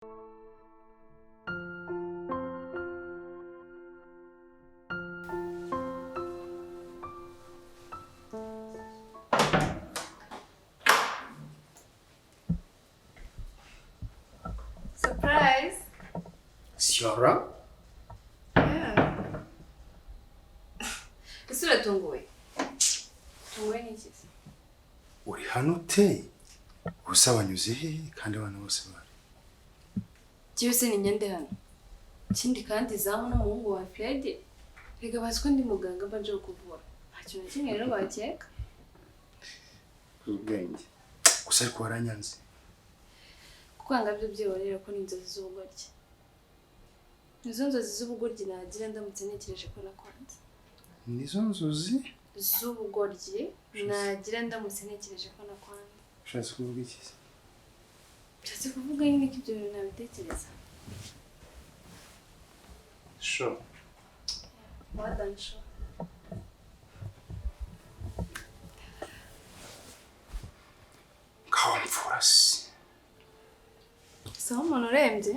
Surprise! Siora? Yeah. Ese uratunguwe? Tunguwe n'iki se? Uri hano ute? Gusa wanyuze he kandi abantu bose bari? Njyewe se ni njye hano. Ikindi kandi Zamu n'umuhungu wa Fred, reka bazi ko ndi muganga mba nje kukuvura. Nta kintu na kimwe rero bakeka. Ubwenge. Gusa ariko waranyanze. Kukwanga byo byihorera ko ni inzozi z'ubugoryi. Nizo nzozi z'ubugoryi nagira ndamutse ntekereje ko nakwanze. Nizo nzozi? Z'ubugoryi nagira ndamutse ntekereje ko nakwanze. Ushatse kuvuga iki se? Nshatse kuvuga nyine ko ibyo bintu nabitekereza. Sure. More than sure. Ngaho mvura se. Sawa umuntu urembye?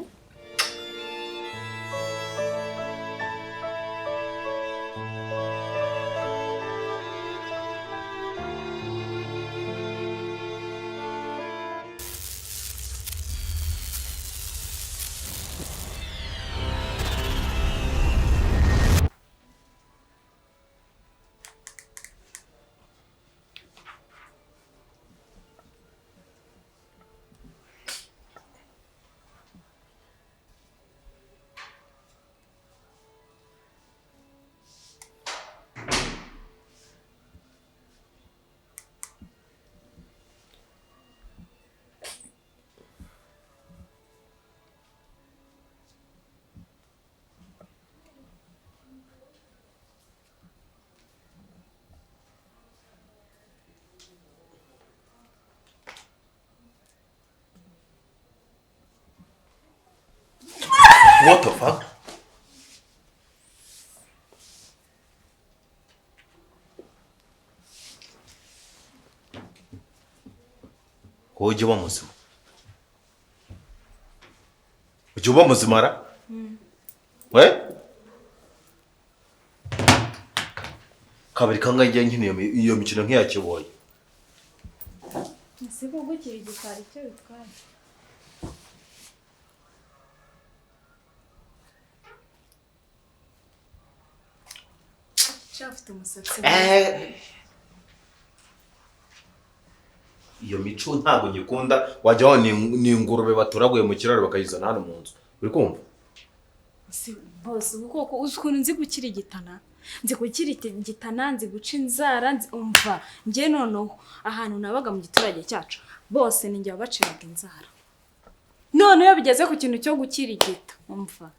What the fuck? Wowe ujya uba muzima? Ujya uba muzima ra? We? Kabiri kangahe njya nkina iyo mikino nk'iya kiboyi? Ese koko ukiri igikari icyo bitwaye? Ufite umusatsi. Iyo mico ntabwo nyikunda, wajya wa ni ingurube baturaguye mu kiraro bakayizana hano mu nzu. Uri kumva? Si bose ubu koko uzi ukuntu nzi gukirigitana? Nzi gukirigitana, nzi guca inzara, nzi umva. Njye noneho ahantu nabaga mu giturage cyacu bose ni njye wabaciraga inzara. None iyo bigeze ku kintu cyo gukirigita, umva.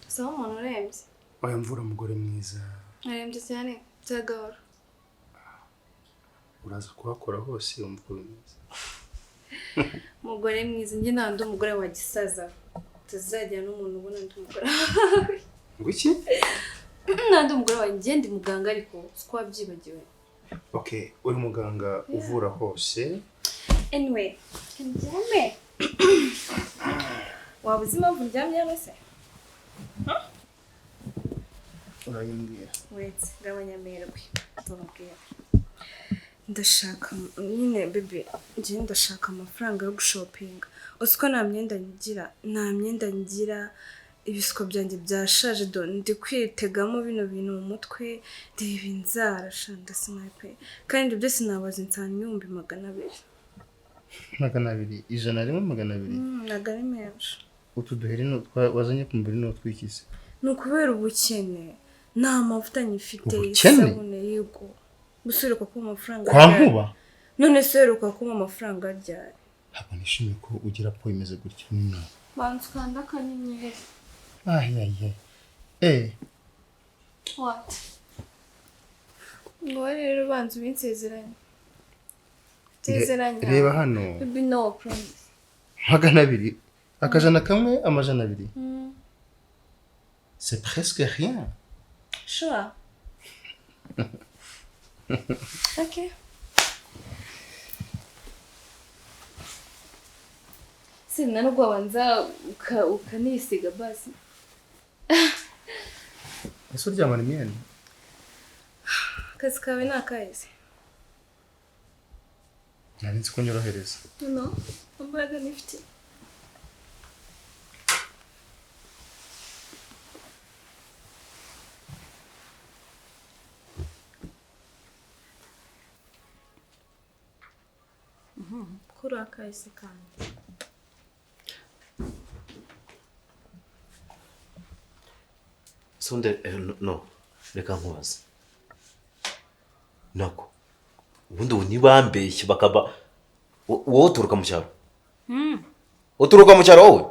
Sawa umuntu urembye. Oya mvura mugore mwiza. Arembye cyane byagahoro. Uraza kuhakora hose wumva uko bimeze. Mugore mwiza, njye nta ndi umugore wa gisaza. Tuzagira n'umuntu ubona ndi umugore. Ngo iki? Nta ndi umugore wa njye ndi muganga ariko siko wabyibagiwe. Okay, uri muganga uvura hose. Anyway, ndyame. Waba uzi impamvu ndyamye hano se? Urayimbwira. Wait, gabanya amerwe. Ndababwira. Ndashaka nyine bebe, njye ndashaka amafaranga yo gushopinga. Uzi ko nta myenda ngira, ibisuko byanjye byashaje do ndi kwitegamo bino bintu mu mutwe, ndeba inzara sha ndasinaye pe. Kandi ibyo byose nabaza insana 200,000. 200, 101 200. Ntabwo ari menshi. Utu duheri wazanye ku mubiri n'utwikize. Ni ukubera ubukene. Nta mavuta nyifite, isabune yego. Gusuruka ko amafaranga kwa nkuba. None seruka ko amafaranga ryari. Ntabwo nishimiye ko ugira po imeze gutya. No. Banza ukanda akanyenyeri. Ay. What? Ngo rero banza ubinsezeranye. Nsezeranya. Reba hano. Baby no promise. 200. Akajana kamwe 200. C'est presque rien. Sure. Okay. Se nta nubwo wabanza ukanisiga basi. Ese uryamana imyenda? Akazi kawe ni akahise. Nari nzi ko unyorohereza. No, imbaraga nifite. Kuri akahise kandi. Sonde no reka nkubaze. Nako ubundi ubu ntibambeshye bakaba wowe uturuka mu cyaro. Uturuka mu cyaro wowe?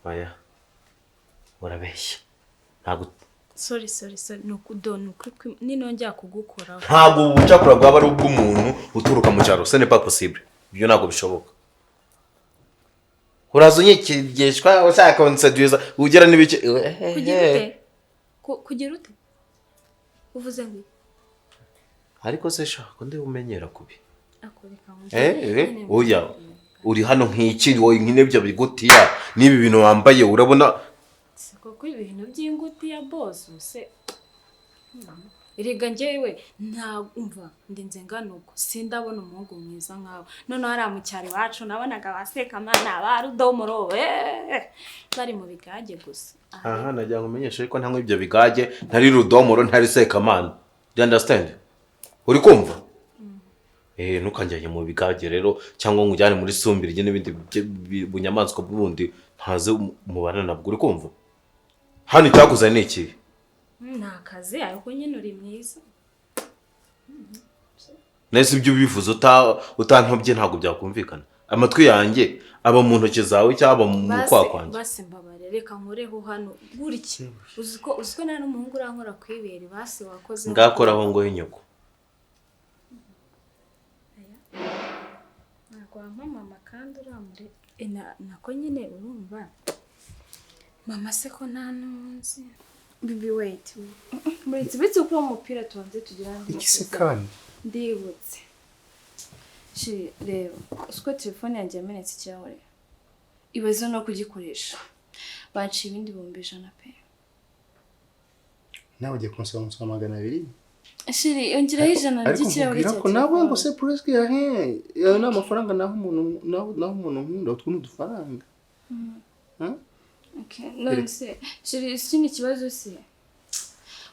Oya. Urabeshya. Ntabwo Sorry nukudo nukuri ninongera kugukoraho. Ntabwo ubucakura bwaba ari ubw'umuntu uturuka mu cyaro, ce n'est pas possible. Ibyo ntabwo bishoboka. Uraza unyikigishwa ushaka kunseduza ugera n'ibiki. Kugira ute? Kugira ute? Uvuze ngo ariko se shaka ndi umenyera kubi. Akoreka Oya uri hano nk'iki wowe nk'inebyo bigutiya n'ibi bintu wambaye urabona siko ibintu by'ingutiya boss se. Erega njyewe nta umva ndinze nganuko sindabona umuhungu mwiza nkawe. None hari mu cyaro iwacu nabonaga basekamana ba rudomoro bari mu bigage gusa. Aha nagira ngo umenyeshe ko nta nk'ibyo bigage ntari rudomoro ntari sekamana. Do you understand? Uri kumva? Ntukanjyanye mu bigage rero cyangwa ngo ujyane muri sumbirye n'ibindi bunyamaswa bundi ntaze mubana nabwo uri kumva? Hano icyakuzanye ni iki? Ni akazi ariko nyine uri mwiza. Nese ibyo ubivuze utantobye ntabwo byakumvikana. Amatwi yanjye aba mu ntoki zawe cyangwa mu kwa kwanjye. Basi mbabare reka nkoreho hano gutya. Uziko nta n'umuhungu urankora kwibere basi wakoze. Ngakoraho ngo inyoko. Nagwa mama kandi uramure nako nyine urumva. Mama se ko nta nunzi. Bibi wait. Muretse bitse kuri umupira tubanze tugira andi. Iki se kandi? Ndibutse. Shiri reba, usko telefone yanjye yamenetse ikirahure. Ibaze no kugikoresha. Baciye ibindi 100,000 pe. Nawe ugiye kunsaba umusaba 200. Shiri yongeraho 100 ry'ikirahure cya. Ariko nawe ngo se presque ya he. Yayo ni amafaranga naho umuntu naho umuntu nkunda utwo n'udufaranga. Okay, none se shiri ikindi kibazo se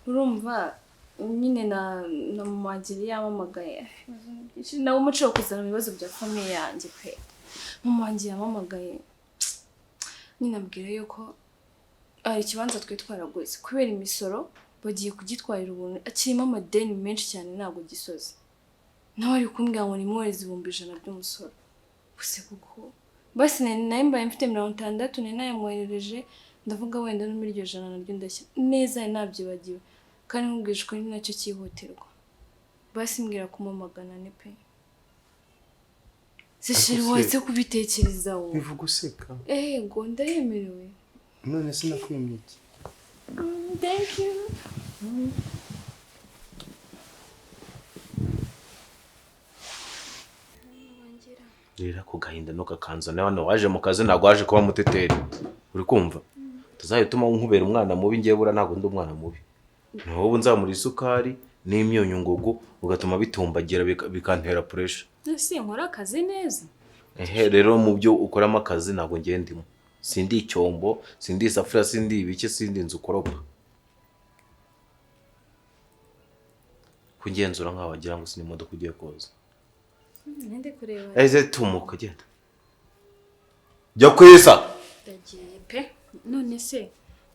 urumva nyine na mama wanjye yamamagaye. Nawe umuco wo kuzana ibibazo bya famille yanjye pe. Mama wanjye yamamagaye nyine abwira yuko ari ikibanza twe twaraguze kubera imisoro bagiye kugitwarira ubuntu akirimo amadeni menshi cyane ntabwo gisoza. Nawe ari kumbwira ngo nimwohereze 100,000 by'umusoro. Gusa kuko basi nari mbaye mfite 60 nari nayamwoherereje ndavuga wenda no muri iryo jana naryo ndashya neza nabyibagiwe kandi nkubwije ko ni nacyo cyihutirwa. Basi mbwira kuma 400 pe. Se sheri waze kubitekereza wowe. Bivuga useka. Ego ndayemerewe. None sinakwimye iki? Thank you. Rera ku gahinda no kakanzana hano waje mu kazi ntabwo waje kuba muteteri. Uri kumva? Tuzahituma nkubera umwana mubi ngiye bura ntabwo ndi umwana mubi. Naho nzamura isukari n'imyunyu ngugu ugatuma bitumbagira bikantera pressure. Nese nkora akazi neza. Rero mu byo ukoramo akazi ntabwo ngiye ndimo. Sindi icyombo, sindi isafuriya, sindi ibiki, sindi inzu ukoropa. Kugenzura nkaho wagira ngo sini imodoka ugiye koza. Nende kureba. Eze tumuka genda. Jya kwisa. Ndagiye pe. None se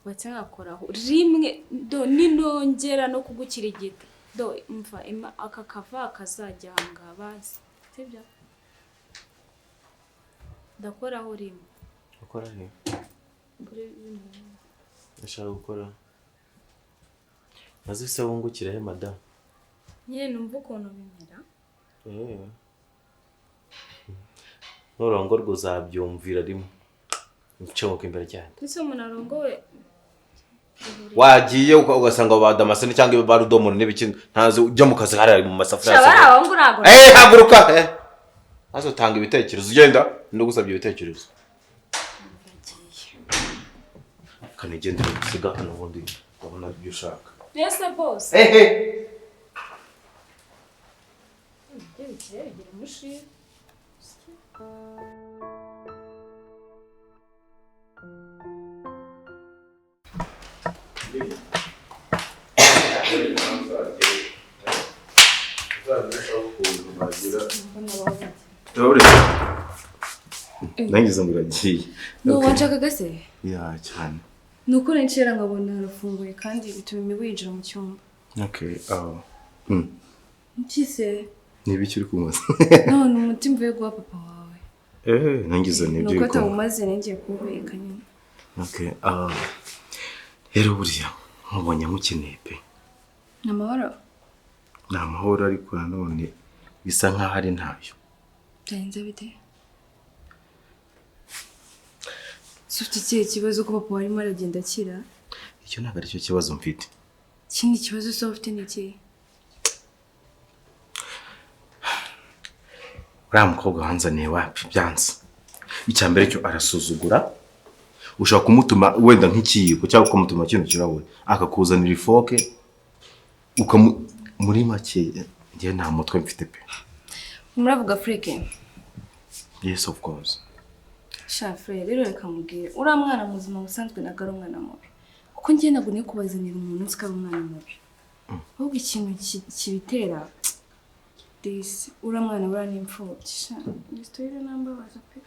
watse ngakoraho rimwe do ninongera no kugukirigita. Do mva aka kava kazajya hanga bazi. Sibyo? Ndakoraho rimwe. Ukora he? Kuri bino. Ndashaka gukora. Maze se wungukire he madam? Nyine numva ukuntu bimera. Nurongorwa uzabyumvira rimwe. Ncemuka imbere cyane. Ese umuntu arongowe Wagiye ugasanga ba Damascene cyangwa ba Rudomoro n'ibiki ntazi ujya mu kazi hari mu masafuriya. Shabara abahungu ntago. Haguruka. Maze utanga ibitekerezo ugenda ndagusabye ibitekerezo. Kanigendera gusiga hano ubundi ndabona ibyo ushaka. Yes boss. Ehe. Ibyo bikire bigira umushinga. Nangize ngo uragiye. No wanshakaga se? Ya cyane. Nuko nicara nkabona harafunguye kandi bituma imibu yinjira mu cyumba. Okay, Mpyise. Ni ibiki uri kumaza? No, ni umuti mvuye guha papa wawe. Nangize ni ibyo. Nuko atawumaze ngiye kuwubika nyine. Okay, rero buriya nkubonye nkukeneye pe. Ni amahoro? Ni amahoro ariko nanone bisa nkaho ari ntayo. Byagenze bite? Ufite ikihe kibazo ko papa warimo aragenda akira? Icyo ntabwo aricyo kibazo mfite. Ikindi kibazo se ufite ni ikihe? Uriya mukobwa wanzaniye wapi byanze. Icya mbere cyo arasuzugura, ushobora kumutuma wenda nk'ikiyiko cyangwa ukamutuma kino kirahure akakuzanira ifoke muri make njye nta mutwe mfite pe. Muravuga Afrique? Yes of course. Shafre rero reka mubwire uriya mwana muzima busanzwe ntabwo ari umwana mubi, kuko njye ntabwo niyo kubazanira umuntu nzi ko ari umwana mubi, ahubwo ikintu kibitera disi uriya mwana buriya ni imfubyi. Sha rero nambabaza pe.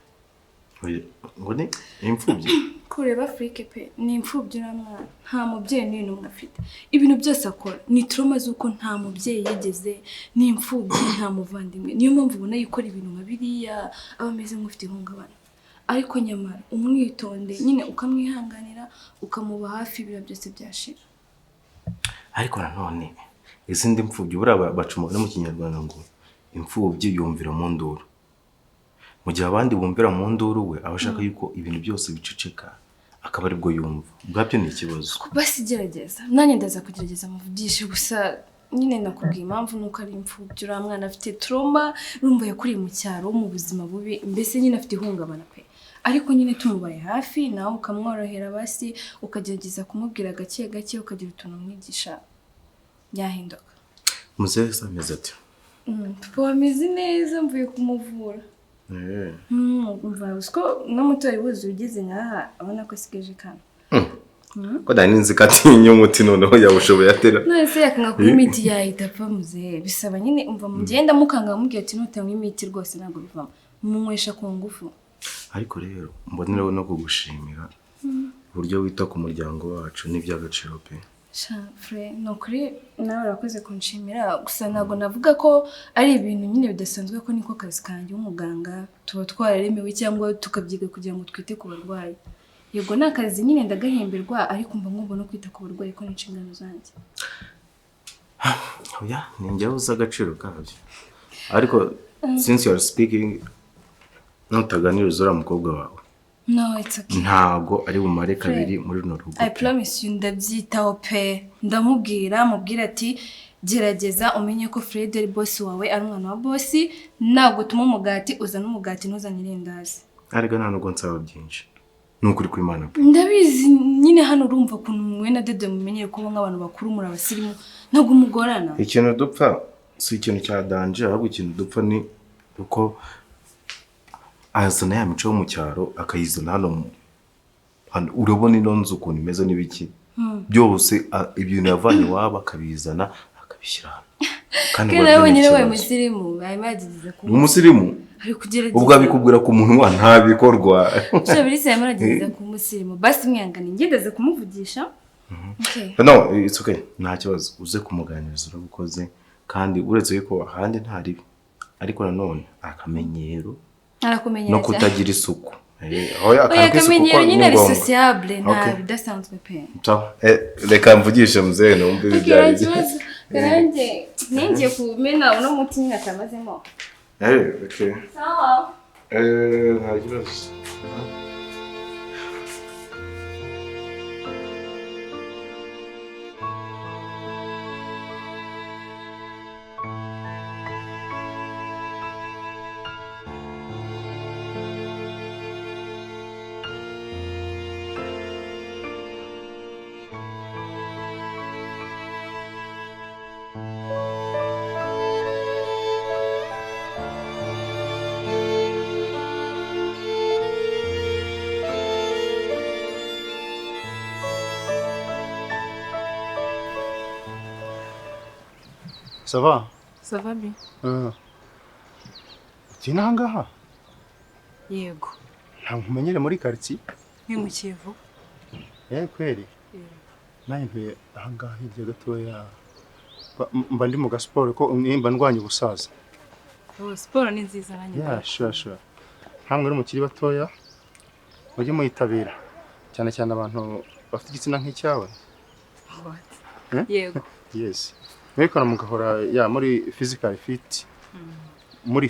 Ngo ni imfubyi? Kureba Afrique pe ni imfubyi uriya mwana, nta mubyeyi n'uyu n'umwe afite. Ibintu byose akora ni trauma z'uko nta mubyeyi yigeze, ni imfubyi nta muvandimwe, niyo mpamvu ubona yikora ibintu nka biriya aba ameze nk'ufite ihungabana. Ariko nyamara umwitonde nyine ukamwihanganira ukamuba hafi ibiro byose byashira. Ariko nanone izindi mfubyi buriya baca umugani mu Kinyarwanda ngo imfubyi yumvira mu nduru, mu gihe abandi bumvira mu nduru we aba ashaka yuko ibintu byose biceceka akaba aribwo yumva. Ubwabyo ni ikibazo. Basi gerageza, nanjye ndaza kugerageza muvugishe, gusa nyine nakubwiye impamvu nuko ari imfubyi. Uriya mwana afite trauma, urumva yakuriye mu cyaro mu buzima bubi, mbese nyine afite ihungabana pe. Ariko nyine tumubaye hafi nawe ukamworohera basi ukagerageza kumubwira gake gake ukagira utuntu umwigisha yahinduka. Muzehe se ameze ate? Papa ameze neza mvuye kumuvura. Umva uziko n'umutoyi wuzuye ugeze nkaha abona ko asigaje kano. Ko nari nzi ko atinya umuti noneho yawushoboye atera. None se yakanga kunywa imiti yahita apfa muzehe. Bisaba nyine umva mugenda mukanga mubwira ati nutanywa imiti rwose ntabwo bivamo. Munywesha ku ngufu. Ariko rero mboneraho no kugushimira uburyo wita ku muryango wacu n'iby'agaciro pe. Shafre, ni ukuri nawe urakoze kunshimira, gusa ntabwo navuga ko ari ibintu nyine bidasanzwe ko niko kazi kanjye w'umuganga tuba twararemewe cyangwa tukabyiga kugira ngo twite ku barwayi. Yego ni akazi nyine ndagahemberwa ariko mba ngomba no kwita ku barwayi ko ni inshingano zanjye. Oya, ni njyewe uzi agaciro kabyo. Ariko since you are speaking nutaganiriza uriya mukobwa wawe. No, it's okay. Ntago ari bumare kabiri muri runo rugo. I promise you ndabyitaho pe. Ndamubwira mubwira ati gerageza umenye ko Fred ari boss wawe ari umwana wa boss, ntabwo utuma umugati uzana umugati ntuzane irindazi. Ariko nta nubwo nsaba byinshi. Ni ukuri kw'Imana pe. Ndabizi nyine hano urumva ukuntu mwe na Dede mumenyeye kuba nk'abantu bakuru muri abasirimu ntabwo mugorana. Ikintu dupfa si ikintu cya danger, ahubwo ikintu dupfa ni uko azana ya mico yo mu cyaro akayizana hano. Urabona ino nzu ukuntu imeze n'ibiki byose, ibintu yavanye iwabo akabizana akabishyira hano. Kandi nawe nyine wabaye umusirimu, arimo ku umusirimu ari kugerageza ubwo abikubwira ku munwa ntabikorwa. Shabirisi arimo aragerageza ku musirimu, basi mwihangane ngendeze kumuvugisha. Okay. No, it's okay. Nta kibazo, uze kumuganiriza urabukoze kandi uretse yuko ahandi nta ribi, ariko nanone akamenyero arakumenyera no kutagira isuku. Akamenyero nyine ari sociable nta bidasanzwe pe. Reka mvugishe muzehe numve ibi byari. Nanjye ningiye kumena uno muti nyine atamazemo. Okay. Sawa. Nta kibazo. Ça va? Ça va bien. Utuye n'aha ngaha? Yego. Ntabwo nkumenyere muri quartier? Ni mu Kivu. Eh, kweli? Nanjye ntuye aha ngaha hirya gatoya. Mba ndi mu gasiporo ko nimba ndwanya ubusaza. Oh, siporo ni nziza nanjye. Yeah, sure, sure. Nkamwe rero mukiri batoya mujye muyitabira. Cyane cyane abantu bafite igitsina nk'icyawe. What? Eh? Yego. Yes. Mwikora mugahora ya muri physical fit. Muri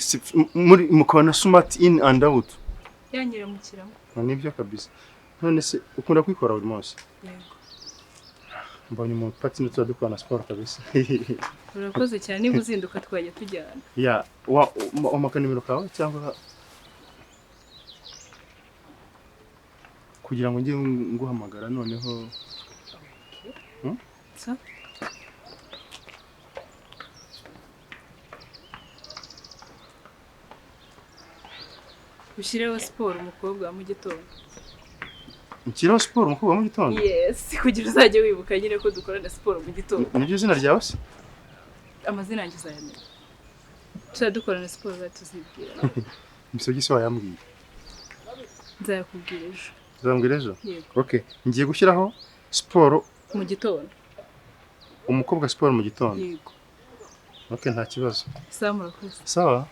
muri mukabona smart in and out. Yanyiramukiramo. Nibyo kabisa. None se ukunda kwikora buri munsi? Yego. Mbonye umuntu patine tuba dukora na siporo kabisa. Urakoze cyane, niba uzinduka twajya tujyana. Ya, wa umaka nimero kawe cyangwa kugira ngo njye nguhamagara noneho. Okay. So? Ushyireho siporo umukobwa wa mu gitondo. Nshyiraho siporo umukobwa wa mu gitondo? Yes, kugira uzajye wibuka nyine ko dukorana siporo mu gitondo. Niryo zina ryawe se? Amazina yanjye uzayamenya. Tuzajya dukorana siporo tuzibwira. Imisogi se wayambwiye? Nzayakubwira ejo. Uzambwira ejo? Yego. Okay, ngiye gushyiraho siporo mu gitondo. Umukobwa siporo mu gitondo. Yego. Okay, nta kibazo. Sawa, murakoze. Sawa.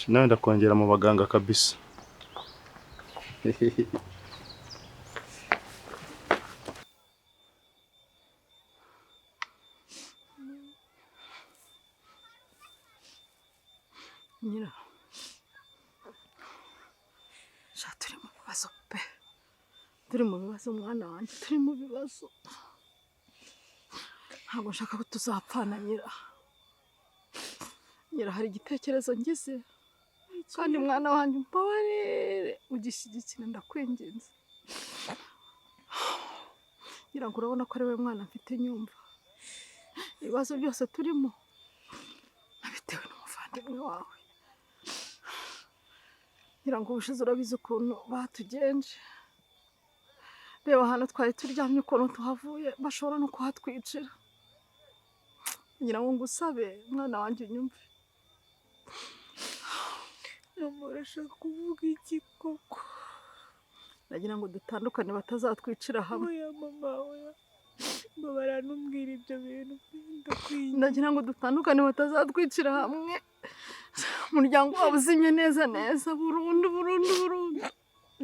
Nawe ndakongera mu baganga kabisa. Nyira, sha turi mu bibazo pe, turi mu bibazo mwana wanjye, turi mu bibazo. Ntabwo nshaka ko tuzapfana Nyira. Nyira, hari igitekerezo ngize kandi mwana wanjye umbabarire ugishyigikire, ndakwinginze. Ngira ngo urabona ko ari we mwana mfite nyumva. Ibibazo byose turimo nabitewe n'umuvandimwe wawe. Ngira ngo ubushize urabizi ukuntu batugenje. Reba ahantu twari turyamye ukuntu tuhavuye, bashobora no kuhatwicira. Ngira ngo ngusabe mwana wanjye unyumve. Mama, urashaka kuvuga iki koko? Ndagira ngo dutandukane batazatwicira hamwe. Oya mama, oya. Barantumbwira ibyo bintu ndakwinginze. Ndagira ngo dutandukane batazatwicira hamwe. Umuryango wabo uzimye neza neza burundu burundu burundu.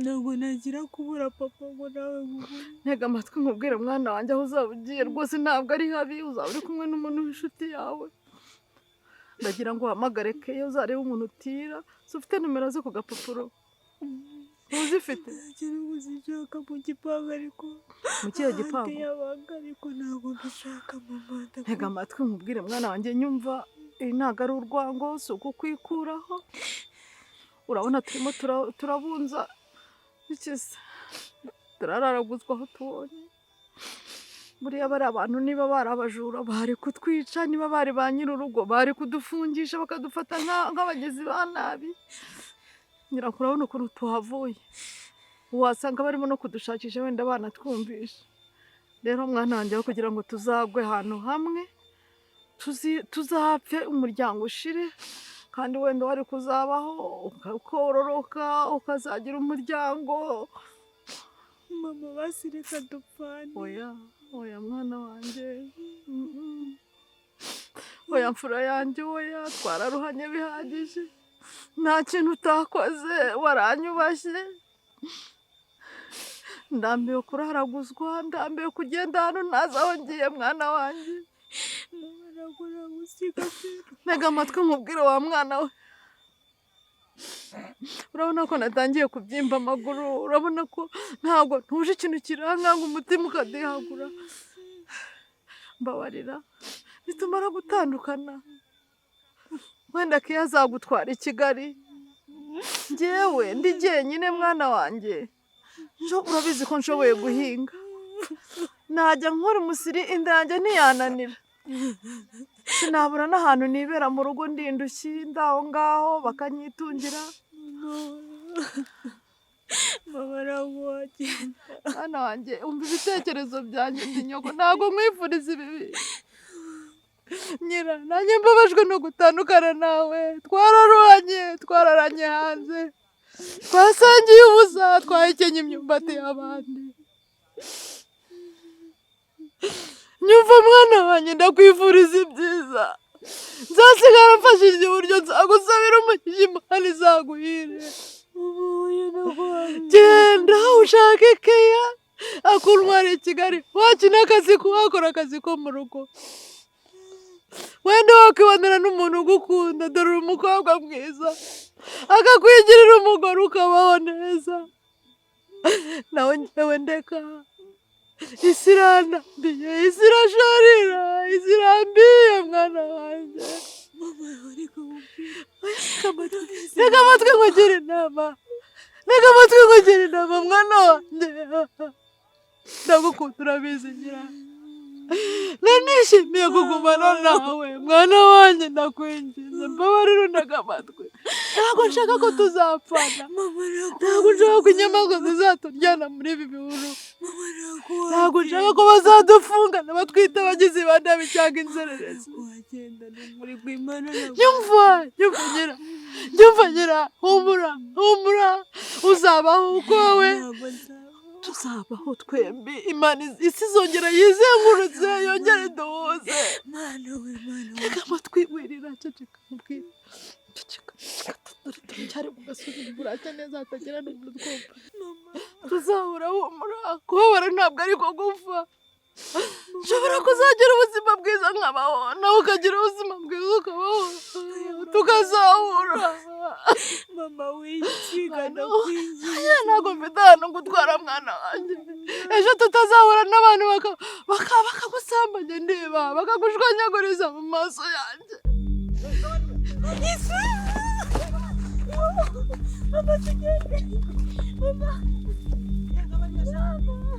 Ntabwo nagira kubura papa ngo nawe nkubure. Ntega amatwi nkubwire mwana wanjye, aho uzaba ugiye rwose ntabwo ari habi, uzaba uri kumwe n'umuntu w'inshuti yawe. Ndagira ngo uhamagare Keya, uzarebe umuntu utira. Se ufite nimero ze ku gapapuro? Ntuzifite? Ntabwo uzishaka mu gipangu ariko. Mu kihe gipangu? Ariko ntabwo mbishaka mama. Ntega amatwi nkubwire mwana wanjye nyumva, iyi ntabwo ari urwango, si ukukwikuraho. Urabona turimo turabunza ikiza, turararaguzwa aho tubonye. Buriya bari abantu niba bari abajura bari kutwica, niba bari ba nyir'urugo bari kudufungisha bakadufata nk'abagizi ba nabi. Ngira ngo urabona ukuntu tuhavuye, wasanga barimo no kudushakisha wenda banatwumvisha. Rero mwana wanjye, aho kugira ngo tuzagwe ahantu hamwe tuzapfe umuryango ushire, kandi wenda wari kuzabaho ukororoka ukazagira umuryango. Mama, basi reka dupfane. Oya, oya mwana wanjye, oya mfura yanjye, oya twararuhanye bihagije. Nta kintu utakoze, waranyubashye. Ndambiwe kuraraguzwa, ndambiwe kugenda hano ntazi aho ngiye mwana wanjye. Ntega amatwi nkubwire wa mwana we. Urabona ko natangiye kubyimba amaguru, urabona ko ntabwo ntuje ikintu kirankanga umutima ukadihagura. Mbabarira, nitumara gutandukana wenda Keya azagutwara i Kigali, njyewe ndi jyenyine mwana wanjye. Urabizi ko nshoboye guhinga, najya nkora umusiri inda yanjye ntiyananira. Sinabura n'ahantu nibera mu rugo ndindushyi ndaho ngaho bakanyitungira. Mama, ntabwo wagenda. Mwana wanjye, umva ibitekerezo byanjye, ndi nyoko, ntabwo nkwifuriza ibibi. Nyira, nanjye mbabajwe no gutandukana nawe. Twararuhanye, twararanye hanze, twasangiye ubusa, twahekenye imyumbati y'abandi. Nyumva mwana wanjye, ndakwifuriza ibyiza. Nzasigara mfashije uburyo nzagusabira umugisha, Imana izaguhire. Genda ushake keya akuntwara i Kigali, wakina akazi, wakora akazi ko mu rugo, wenda wakwibonera n'umuntu ugukunda. Dore uri umukobwa mwiza, akakwigirira umugore ukabaho neza. Nawe njyewe ndeka, isi iranambiye, isi irasharira, isi irambiye mwana wanjye. Reka amatwi nkugire inama, reka amatwi nkugire inama mwana wanjye. Ndagukunda urabizi ngira, nanishimiye kugumana nawe mwana wanjye. Ndakwinginze mbabarira, untege amatwi. Ntabwo nshaka ko tuzapfana, ntabwo nshaka ko inyamaswa zizaturyana muri ibi bihuru, ntabwo nshaka ko bazadufunga n'abatwita abagizi ba nabi cyangwa inzererezi. Nyumva, nyumva ngira, nyumva ngira, humura, humura, uzabaho ukwawe, tuzabaho twembi. Imana isi izongera yizengurutse, yongere iduhuze. Reka amatwi wirira, ceceka mubwire, ceceka, ceceka, dore turacyari mu gasozi, buracya neza hatagira n'umuntu utwumva. Tuzahura, humura, kubabara ntabwo ariko gupfa. Nshobora kuzagira ubuzima bwiza nkabaho, nawe ukagira ubuzima bwiza ukabaho, tukazahura. Mama, wikiga, ndakwinginze. Ntabwo mfite ahantu gutwara mwana wanjye. Ejo tutazahura n'abantu bakagusambanya ndeba, bakagushwanyaguriza mu maso yanjye. Mama, tugende. Mama. Mama.